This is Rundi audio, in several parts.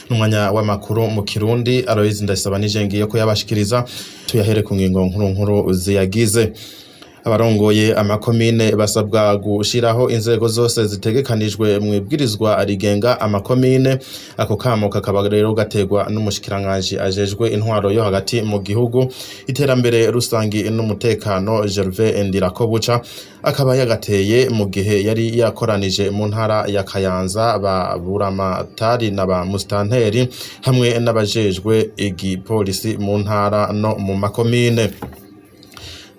N'umwanya w'amakuru mu Kirundi. Aloyizi Ndayisaba nije ngiye kuyabashikiriza. Tuyahere ku ngingo nkuru nkuru ziyagize. Abarongoye amakomine basabwa gushiraho inzego zose zitegekanijwe mu ibwirizwa rigenga amakomine. Ako kamo kakaba rero gaterwa n'umushikiranganji ajejwe intwaro yo hagati mu gihugu, iterambere rusangi n'umutekano, Gervais Ndirakobuca. Akaba yagateye mu gihe yari yakoranije mu ntara ya Kayanza ba buramatari na ba musitanteri hamwe n'abajejwe igipolisi mu ntara no mu makomine.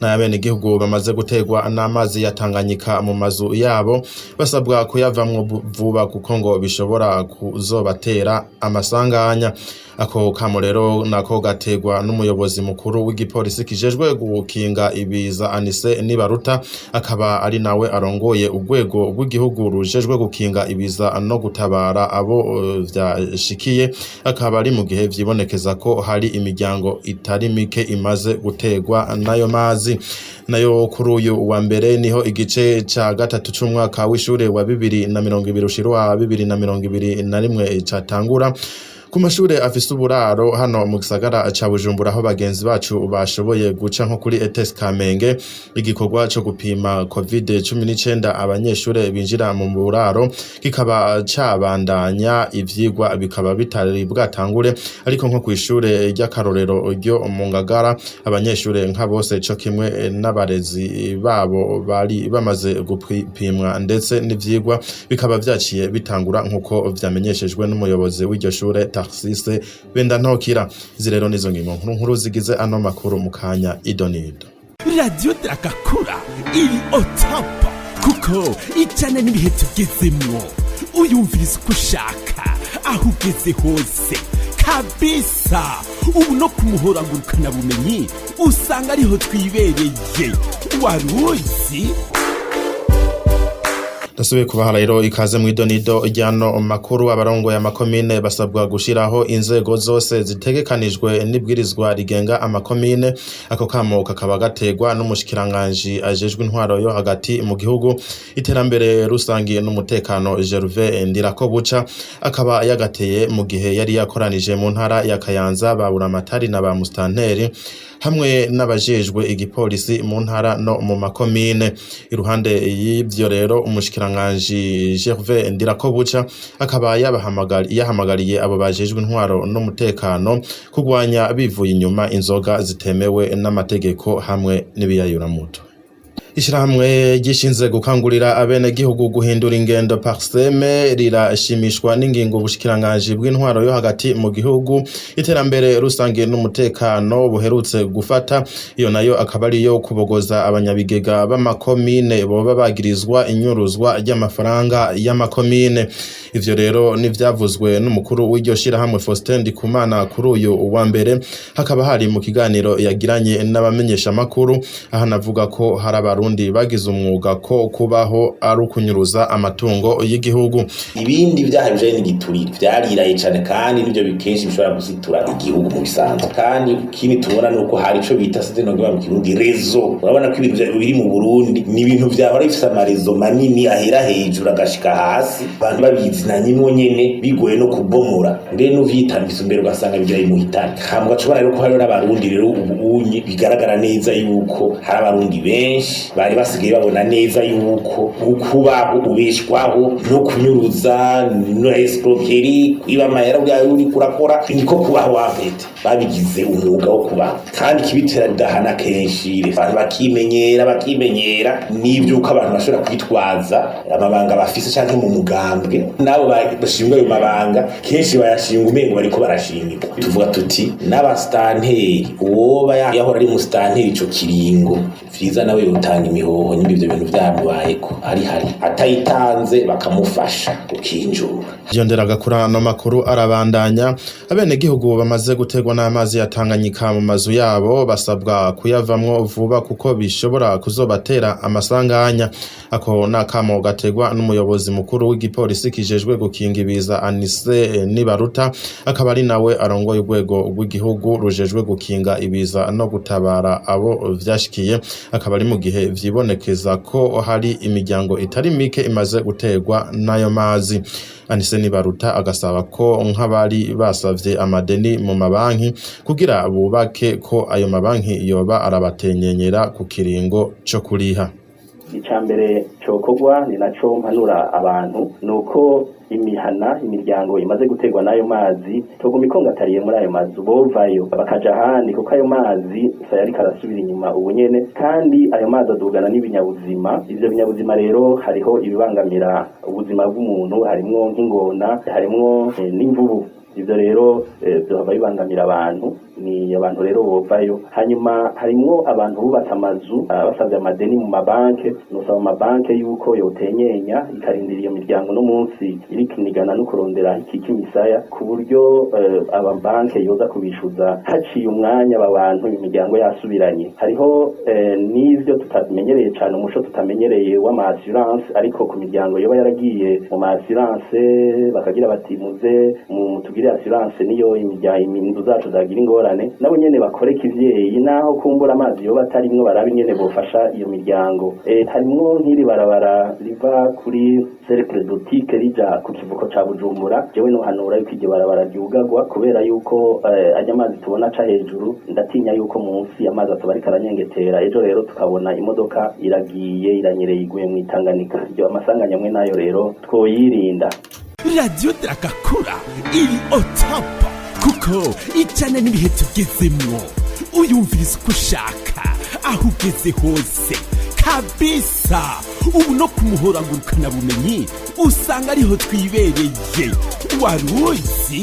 N'abenegihugu bamaze guterwa n'amazi ya Tanganyika mu mazu yabo basabwa kuyavamwo vuba, kuko ngo bishobora kuzobatera amasanganya. Ako kamo rero nako gaterwa n'umuyobozi mukuru w'igipolisi kijejwe gukinga ibiza, Anise Nibaruta, akaba ari nawe arongoye urwego rw'igihugu rujejwe gukinga ibiza no gutabara abo vyashikiye. Akaba ari mu gihe vyibonekeza ko hari imiryango itari mike imaze guterwa n'ayo mazi. Nayo kuri uyu wa mbere niho igice ca gatatu c'umwaka w'ishure wa 2020 ushira wa 2021 catangura ku mashure afise uburaro hano mu gisagara ca Bujumbura, aho bagenzi bacu bashoboye guca nko kuri ETS Kamenge. Igikorwa co gupima COVID-19 abanyeshure binjira mu buraro kikaba cabandanya, ivyigwa bikaba bitari bwatangure. Ariko nko kw'ishure ry'akarorero ryo mu Ngagara, abanyeshure nka bose co kimwe n'abarezi babo bari bamaze gupimwa, ndetse n'ivyigwa bikaba vyaciye bitangura, nk'uko vyamenyeshejwe n'umuyobozi w'iryo shure, Tarsise Bendantokira. Izi rero nizo ngingo nkuru nkuru zigize ano makuru. Mu kanya, idonido. Radiyo Dragakura iri au top, kuko ijana n'ibihe tugezemwo. Uyumviriza uko ushaka, aho ugeze hose kabisa. Ubu no kumuhora ngurukanabumenyi usanga ariho twibereye. Waruzi? Ndasubiye kubaha rero ikaze mu idonido ryano makuru. Abarongoye amakomine basabwa gushiraho inzego zose zitegekanijwe n'ibwirizwa rigenga amakomine. Ako kamo kakaba gaterwa n'umushikiranganji ajejwe intwaro yo hagati mu gihugu, iterambere rusangi n'umutekano, Gervais Ndirakobuca. Akaba yagateye mu gihe yari yakoranije mu ntara ya Kayanza ba buramatari na ba mustanteri hamwe n'abajejwe igipolisi mu ntara no mu makomine. Iruhande y'ivyo rero, umushikiranganji Gervais Ndirakobuca akaba yahamagariye abo bajejwe intwaro n'umutekano kurwanya bivuye inyuma inzoga zitemewe n'amategeko hamwe n'ibiyayuramutwe. Ishirahamwe gishinze gukangurira abenegihugu guhindura ingendo, PARCEM, rirashimishwa n'ingingo ubushikiranganji bw'intwaro yo hagati mu gihugu, iterambere rusange n'umutekano buherutse gufata. Iyo nayo akaba ariyo kubogoza abanyabigega b'amakomine boba bagirizwa inyuruzwa ry'amafaranga y'amakomine. Ivyo rero n'ivyavuzwe n'umukuru w'iryo shirahamwe, Faustin Ndikumana, kuri uyu wa mbere. Hakaba hari mu kiganiro yagiranye n'abamenyeshamakuru, aho anavuga ko hari Abarundi bagize umwuga ko kubaho ari ukunyuruza amatungo y'igihugu. Ibindi vyaha bijanye n'igiturire vyariraye cane, kandi nivyo kenshi bishobora gusitura igihugu mu bisanzwe. Kandi ikindi tubona nuko hari ico bita, sinzi nogiba mu Kirundi, réseau. Urabona ko ibintu biri mu Burundi ni ibintu vyahora bifise ama réseaux manini ahera hejuru agashika hasi, abantu babizinanyimwo nyene, bigoye no kubomora, mbere n'uvyitambisa imbere ugasanga bigira bimuhitane. Hama ugacubona rero ko hariho n'Abarundi rero ubu unye bigaragara neza yuko hari Abarundi benshi bari basigaye babona neza yuko ukubaho ubeshwaho no kunyuruza no escroquerie, kwiba amahera bwawe uriko urakora, niko kubaho wafete. Babigize umwuga wo kubaho, kandi kibitera bidahana kenshi, abantu bakimenyera n'ivyuko abantu bashobora kwitwaza amabanga bafise canke mu mugambwe, nabo bashinga ayo mabanga kenshi bayashinga umengo bariko barashimirwa. Tuvuga tuti n'abastanteri, uwoba yahora ari mustanteri ico kiringo, vyiza nawe yotanga imihoho nyimba ivyo bintu vyamubayeko ari hari, atayitanze bakamufasha gukinjura. Vyongera gakura ano makuru arabandanya. Abenegihugu bamaze guterwa n'amazi ya Tanganyika mu mazu yabo basabwa kuyavamwo vuba, kuko bishobora kuzobatera amasanganya. Ako nakamo gaterwa n'umuyobozi mukuru w'igipolisi kijejwe gukinga ibiza, Anise Nibaruta, akaba ari nawe arongoye urwego rw'igihugu rujejwe gukinga ibiza no gutabara abo vyashikiye. Akaba ari mu gihe gihe vyibonekeza ko hari imiryango itari mike imaze guterwa n'ayo mazi. Anise Nibaruta agasaba ko nk'abari basavye amadeni mu mabanki kugira bubake ko ayo mabanki yoba arabatenyenyera ku kiringo co kuriha. Icya mbere cyokorwa ni nacyo mpanura abantu ni uko imihana imiryango imaze guterwa n'ayo mazi tuguma ikongatariye muri ayo mazu, bovayo bakaja ahandi, kuko ayo mazi sayariko arasubira inyuma ubu nyene. Kandi ayo mazi adugana n'ibinyabuzima. Ivyo binyabuzima rero hariho ibibangamira ubuzima bw'umuntu, harimwo nk'ingona, harimwo n'imvubu. Ivyo rero vyohava bibangamira abantu. Ni abantu rero bovayo. Hanyuma harimwo abantu bubatse amazu basavye amadeni mu mabanke. Nosaba amabanke yuko yotenyenya ikarindira iyo miryango no munsi iriko inigana no kurondera ikika imisaya, ku buryo amabanke yoza kubishuza haciye umwanya aba bantu imiryango yasubiranye. Hariho n'ivyo tutamenyereye cane, umuco tutamenyereye w'ama assurance, ariko ku miryango yoba yaragiye mu ma assurance bakagira bati muze mutugire assurance niyo imiryango inzu zacu zagira ingorane, nabo nyene bakoreka ivyeyi naho kumbura amazi yoba atarimwo, barabe ingene bofasha iyo miryango. Harimwo nk'iri barabara riva kuri Cercle d'Otique rija ku kivuko ca Bujumbura. Jewe nohanura yuko iryo barabara ryugagwa, kubera yuko ajya amazi tubona aca hejuru, ndatinya yuko munsi amazi atoba ariko aranyengetera, ejo rero tukabona imodoka iragiye iranyereye iguye mw'itanganika. Iryo amasanganya amwe nayo rero twoyirinda. Radiyo Dragakura iri au top kuko ijana n'ibihe tugezemwo, uyumviriza uko ushaka aho ugeze hose kabisa. Ubu no kumuhora ngurukanabumenyi usanga ariho twibereye. Waruzi?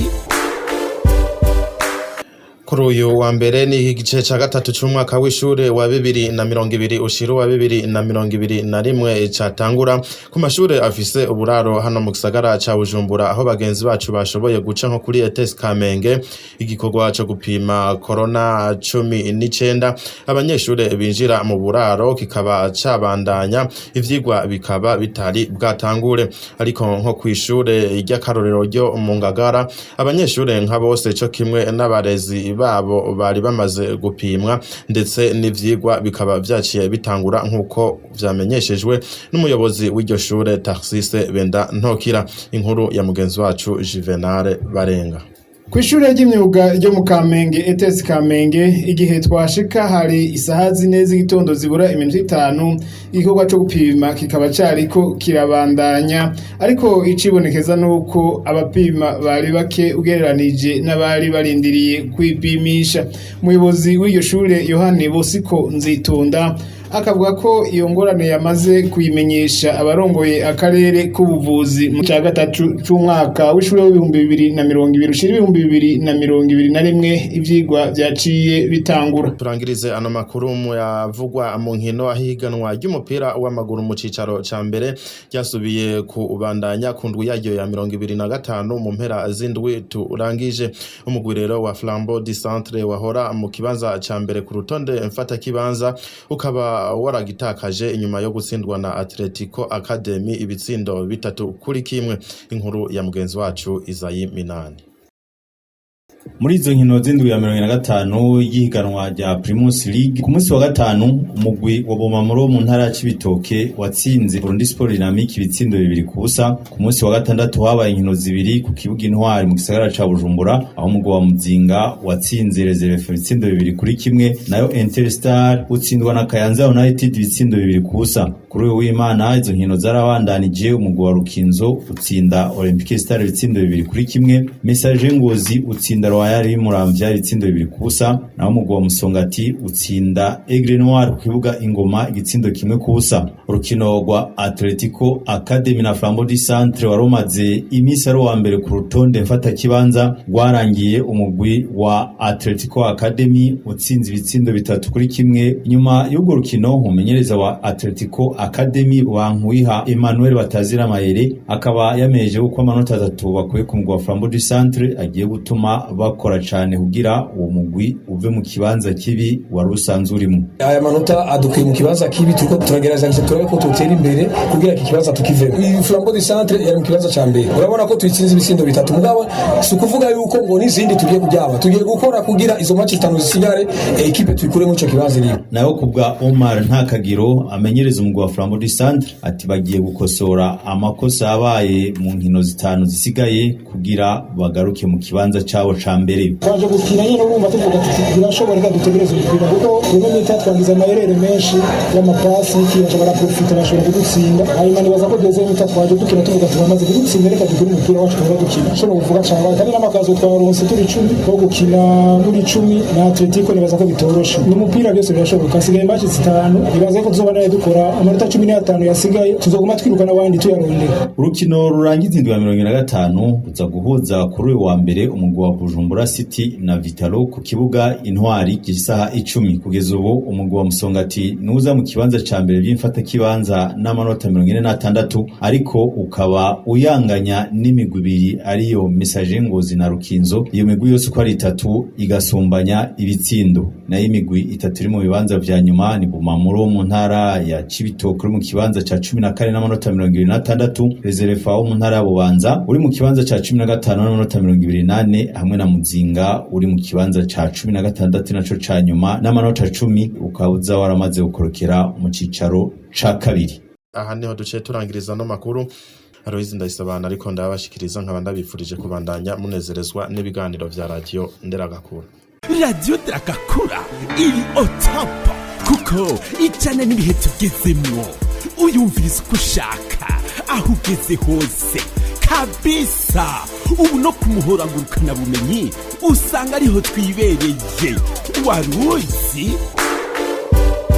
Kuri uyu wa mbere ni igice ca gatatu c'umwaka w'ishure wa 2020 ushira wa 2021 catangura ku mashure afise uburaro hano mu gisagara ca Bujumbura, aho bagenzi bacu bashoboye guca nko kuri ETS Kamenge. Igikorwa co gupima corona 19 abanyeshure binjira mu buraro kikaba cabandanya, ivyigwa bikaba bitari bwatangure. Ariko nko kw'ishure ry'akarorero ryo mu Ngagara, abanyeshure nka bose co kimwe n'abarezi babo bari bamaze gupimwa, ndetse n'ivyigwa bikaba vyaciye bitangura nk'uko vyamenyeshejwe n'umuyobozi w'iryo shure Tarsise Benda Ntokira. Inkuru ya mugenzi wacu Juvenal Barenga. Kw'ishure ry'imyuga ryo mu Kamenge, ETS Kamenge, igihe twashika hari isaha 4 z'igitondo zibura iminota 5, igikorwa co gupima kikaba cariko kirabandanya, ariko icibonekeza nuko abapima bari bake ugereranije n'abari barindiriye kwipimisha. Umuyobozi w'iryo shure Yohani Bosiko Nzitunda akavuga ko iyo ngorane yamaze kuyimenyesha abarongoye akarere k'ubuvuzi. Mu ca gatatu c'umwaka w'ishure w'2020 ushira 2021 ivyigwa vyaciye bitangura. Turangirize ano makuru mu yavugwa mu nkino, aho ihiganwa ry'umupira w'amaguru mu cicaro ca mbere ryasubiye kubandanya ku ndwi yaryo ya 25 mu mpera z'indwi turangije. Umugwi rero wa Flambeau du Centre wahora mu kibanza ca mbere ku rutonde mfatakibanza ukaba waragitakaje inyuma yo gutsindwa na Atletico Academy ibitsindo 3-1. Inkuru ya mugenzi wacu Izayi Minani. Muri izo nkino z'indwi ya 45 y'ihiganwa rya Primus League, ku munsi wa gatanu umugwi wa Bomamuro mu ntara ya Cibitoke watsinze Burundi Sport Dynamic ibitsindo 2-0. Ku munsi wa gatandatu habaye inkino zibiri ku kibuga Intwari mu gisagara ca Bujumbura, aho umugwi wa Muzinga watsinze Reserve ibitsindo 2-1, nayo Interstar utsindwa na Kayanza United ibitsindo 2-0. Kuri uyu w'Imana izo nkino zarabandanije, umugwi wa Rukinzo utsinda Olympique Star ibitsindo 2-1, Messager Ngozi utsinda Royal Muramvya ibitsindo 2-0, naho umugwi wa Musongati utsinda Aigle Noir ku kibuga Ingoma igitsindo 1-0. Urukino rwa Atletico Academy na Flambeau du Centre warumaze iminsi ari uwa mbere ku rutonde mfatakibanza rwarangiye umugwi wa Atletico Academy utsinze ibitsindo 3-1. Nyuma y'urwo rukino umumenyereza wa Atletico Academy Bankuwiha Emmanuel Batazira Mayere akaba yameje uko amanota 3 bakuye ku mugwi wa Flambeau du Centre agiye gutuma bakora cane kugira uwo mugwi uve mu kibanza kibi wari usanzwe urimo. Aya manota adukuye mu kibanza kibi, turiko turagerageza gusa turabe ko tutera imbere kugira iki kibanza tukivemo. Iyi Flambeau du Centre yari mu kibanza ca mbere, urabona ko tuyitsinze ibitsindo bitatu, mugabo si ukuvuga yuko ngo n'izindi tugiye kuryama, tugiye gukora kugira izo match zitanu zisigare, ekipe tuyikure muri ico kibanza irimo. Naho kubwa Omar Ntakagiro amenyereza umugwi wa Flambeau du Centre, ati bagiye gukosora amakosa yabaye mu nkino zitanu zisigaye kugira bagaruke mu kibanza cabo ca mbere. Twaje gukina nyine, urumva tuvuga tuti birashoboka, reka dutegereze umupira, kuko rimwe mwita twagize amayerere menshi y'amapasi y'iki, baraprofita bashobora kudutsinda. Hanyuma nibaza ko deuxième mi-temps twaje dukina tuvuga tubamaze kudutsinda, reka dukine umupira wacu duhora dukina. Ushobora kuvuga cyane kandi n'amakazo twaronse turi 10 ko gukina muri 10 na Atletico, nibaza ko bitoroshe. Ni umupira, byose birashoboka. Hasigaye match zitanu, nibaza ko tuzoba dukora amanota 15 yasigaye, tuzoguma twiruka n'abandi tuyarondera. Urukino rurangiza indwi ya 75 ruza guhuza kuri uyu wa mbere umugwi wa Bujumbura City na Vitalo ku kibuga Intwari gisaha 10. Kugeza ubu umugwi wa Musongati nuza mu kibanza ca mbere by'imfata kibanza n'amanota 46, ariko ukaba uyanganya n'imigwi ibiri ariyo Messager Ngozi na Rukinzo. Iyo migwi yose uko ari itatu igasumbanya ibitsindo. Nayo imigwi itatu iri mu bibanza vya nyuma ni Bumamuro wo mu ntara ya Cibitoke uri mu kibanza ca 14 n'amanota 26, Reserefa wo mu ntara ya Bubanza uri mu kibanza ca 15 n'amanota 24, hamwe na Muzinga uri mu kibanza ca 16 naco ca nyuma n'amanota 10, ukaba uza waramaze gukorokera mu cicaro ca kabiri. Aha niho duciye turangiriza no makuru. Aloyizi Ndayisabana ariko ndabashikiriza, nkaba ndabifurije kubandanya munezerezwa n'ibiganiro vya Radio Nderagakura. Radiyo Ndagakura iri au top kuko ijana n'ibihe tugezemwo, uyumviriza uko ushaka aho ugeze hose kabisa. Ubu no kumuhora ngurukanabumenyi usanga ariho twibereye. Wari uzi?